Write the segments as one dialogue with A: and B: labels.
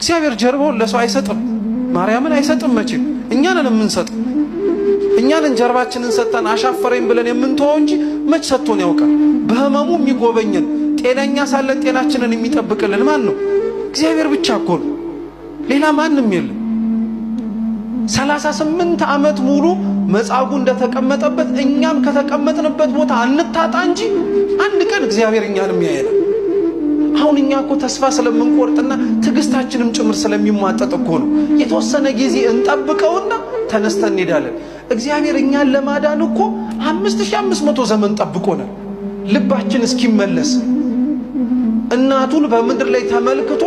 A: እግዚአብሔር ጀርባውን ለሰው አይሰጥም፣ ማርያምን አይሰጥም። መቼም እኛ ነን የምንሰጠው። እኛ ነን ጀርባችንን ሰጠን አሻፈረኝ ብለን የምንተወው እንጂ መች ሰጥቶን ያውቃል? በህመሙ የሚጎበኘን ጤነኛ ሳለን ጤናችንን የሚጠብቅልን ማን ነው? እግዚአብሔር ብቻ እኮ ነው። ሌላ ማንም የለም። 38 ዓመት ሙሉ መጻጉዕ እንደተቀመጠበት እኛም ከተቀመጥንበት ቦታ አንታጣ እንጂ አንድ ቀን እግዚአብሔር እኛንም ያየናል። አሁን እኛ እኮ ተስፋ ስለምንቆርጥና ትዕግስታችንም ጭምር ስለሚሟጠጥ እኮ ነው። የተወሰነ ጊዜ እንጠብቀውና ተነስተን እንሄዳለን። እግዚአብሔር እኛን ለማዳን እኮ 5500 ዘመን ጠብቆናል፣ ልባችን እስኪመለስ። እናቱን በምድር ላይ ተመልክቶ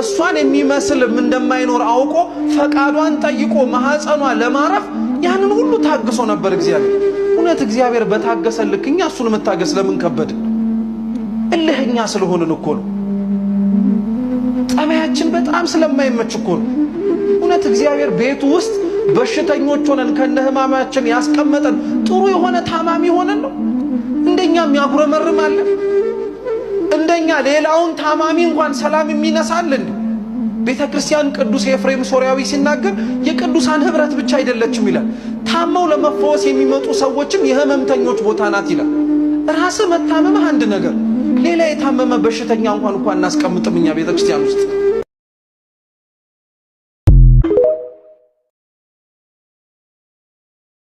A: እሷን የሚመስልም እንደማይኖር አውቆ ፈቃዷን ጠይቆ ማኅፀኗ ለማረፍ ያንን ሁሉ ታግሶ ነበር እግዚአብሔር። እውነት እግዚአብሔር በታገሰ ልክ እኛ እሱን መታገስ ለምን ከበድን? እልህኛ ስለሆንን እኮ ነው። ጠባያችን በጣም ስለማይመች እኮ ነው። እውነት እግዚአብሔር ቤቱ ውስጥ በሽተኞች ሆነን ከነ ህማማችን ያስቀመጠን ጥሩ የሆነ ታማሚ ሆነን ነው? እንደኛ የሚያጉረመርም አለ? እንደኛ ሌላውን ታማሚ እንኳን ሰላም የሚነሳል እንዴ? ቤተ ክርስቲያን ቅዱስ ኤፍሬም ሶርያዊ ሲናገር የቅዱሳን ህብረት ብቻ አይደለችም ይላል። ታመው ለመፈወስ የሚመጡ ሰዎችም የህመምተኞች ቦታ ናት ይላል። ራስህ መታመምህ አንድ ነገር፣ ሌላ የታመመ በሽተኛ እንኳን እኮ አናስቀምጥም እኛ ቤተ ክርስቲያን ውስጥ።